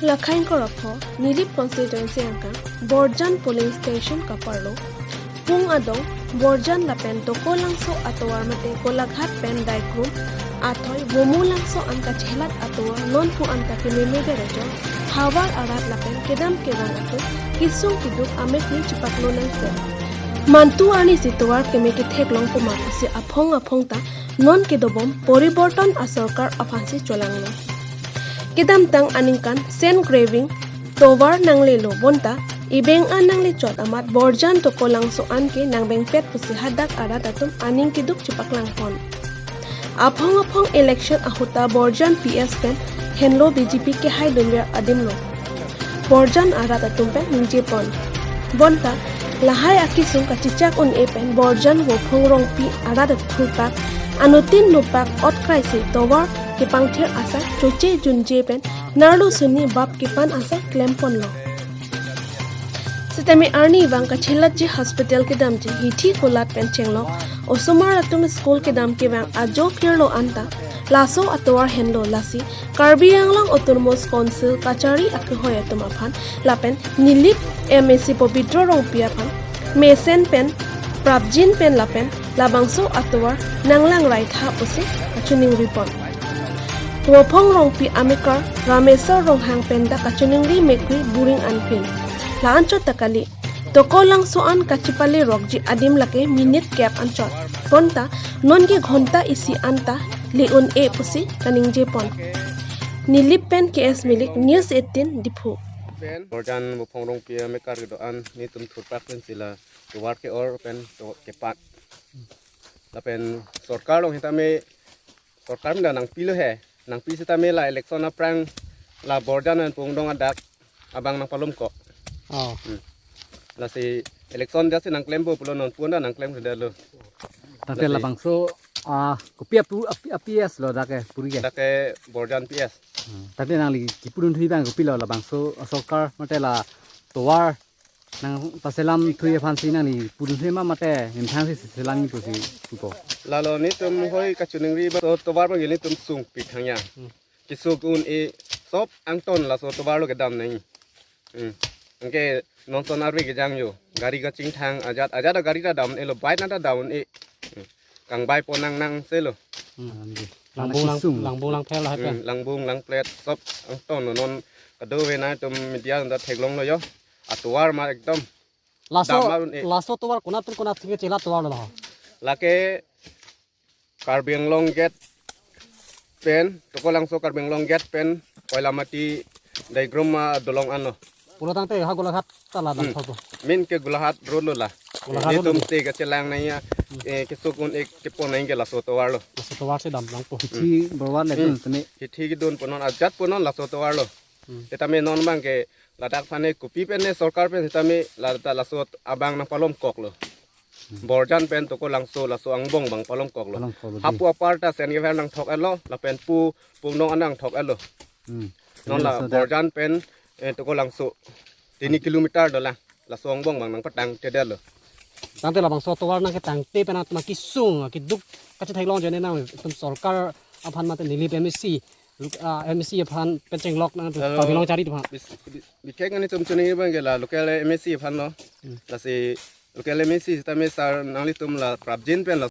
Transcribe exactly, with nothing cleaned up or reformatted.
Lakhain korapho, Nilip constituency angkang, Borjan polling station kaparlo, Pung Adong, Borjan lapen Tokolangso atovar mate Golaghat pen Daikrum, athoi Bomulangso an kachelat atovar non pu anta kememe berejo, havar arat lapen kedam kevang atum, kisung kiduk amekli chipaklo nangse. Mantu arni si tovar keme ketheklong puma pusi aphong aphong ta non kedobom poriborton asorkar aphansi cholanglo. Kedamtang aningkan sand grabbing tovar nanglelo bonta ibeng an nanglechot amat Borjan Tokolangso an ke nangbengpet pusi hadak arat atum aning keduk chipaklangpon. Aphong aphong election ahut ta Borjan P S pen henlo B J P kehaidunver adimlo Borjan arat atum pen ningjepon. Bonta lahai akisung kachechak un-e pen Borjan Vophong Rongpi arat athurpak anuttin nopak ot kraisi tovar kepangthir asai choche junje pen narlo suni bap kepan asai klemponlo. Sitame arnivang kachelatji hospital kedamji hithi kulat pen chenglok, osomar atum school kedam kevang ajo kirlo anta laso atovar henlo lasi Karbi Anglong Autonomous Council kachari akehoi atum aphan lapen Nilip M A C Pobitro Rongpi aphan mesen pen prapjin pen lapen labangso atovar nanglang raitha pusi kachiningripon. Vophong Rongpi amekar Rameswar Ronghang pen ta kachiningri mekri buring anpin. La anchot ta kali. Tokolangso an kachipale rokji adim lake minute kep anchot. Bonta non ke ghonta isi anta le un-e pusi kaningjepon. Nilip pen K S Milik, News eighteen, Diphu. Borjan Vophong Rongpi amekar kedo-an netum thurpak pen sila tovar ke-or pen to kepat. Lapen sorkar along sitame sorkar mda nangpilo he. Nangpi sitame la election aphrang la Borjan pen Pung Adong adak abang nangpalomkok. Oh. Hmm. Lasi election jasi nangklempo pulo non pu anta nangklemdetlo. Tangte lasi labangso, ah, kopi apu api, api S lo dak ke puri ke. Dak ke Borjan P S. Hmm. Tangte nangli kipudun thui abang kopilo labangso sorkar mate la tovar nangpaselam thui aphansi nangli pudun thui ma mate ningthang si selam ni pusi pupo. Lalo netum hoi kachiningri ba so tovar abang netum sungpi thangya. Hmm. Kesung un-e sop angton laso tovar lo kedam nangji. Hmm. Anke non son arve kejang jo. Gari kachingthang ajat ajat gari ta dam-elo, bike nang ta dam-e. Hmm. Kangbai pon nang nang selo. Hmm. Langbung lang, sung. Langbung langphel lahai pen. Hmm, langbung langplet sop angton non kadokave nangtum media ta theklonglo jo. Atovar ma ekdom. Laso, dam arun e. Laso tovar konat pen konat si chelat tovar lo ho? Lake Karbi Anglong gate pen, Tokolangso Karbi Anglong gate pen, Koilamati Daikrum adolong anlo. Pulo tangte ha Golaghat ta la dam. Hmm. Thorpo. Main ke Golaghat road lo la. Golaghat road lo. Netum te kachelang nangji, eh, kesung un-e kepon nangji ke laso tovar lo. Laso tovar si damlongpo. Hithi borwat le. Hmm. Tun tene. Hithi kedun punon ajat punon laso tovar lo. Hmm. Sitame non abang ke ladak aphan ne kopi pen ne sorkar pen sitame ladak laso abang nangpalomkoklo. Hmm. Borjan pen Tokolangso laso angbong abang palomkoklo. Palomkoklo, hapu di. Apar ta sand gravel nangthok-etlo, lapen pu Pung Adong an nangthok-etlo. Hmm. Non la laso dak Borjan pen, eh, Tokolangso tini kilometer dolang. Laso angbong abang nangpatangtedetlo. Tangte labangso tovar nangketangte pen atum akisung kiduk kachetheklong ajoine nangtum sorkar aphan mate Nilip M A C, ah, M A C aphan pen chenglok nangtum. Lalo Karbi Anglong chari atum aphan. Bis-, bis-, bikek netum chiningri abang ke la local M A C aphan lo. Hmm. Lasi local M A C sitame sar nanglitum la prapjin pen la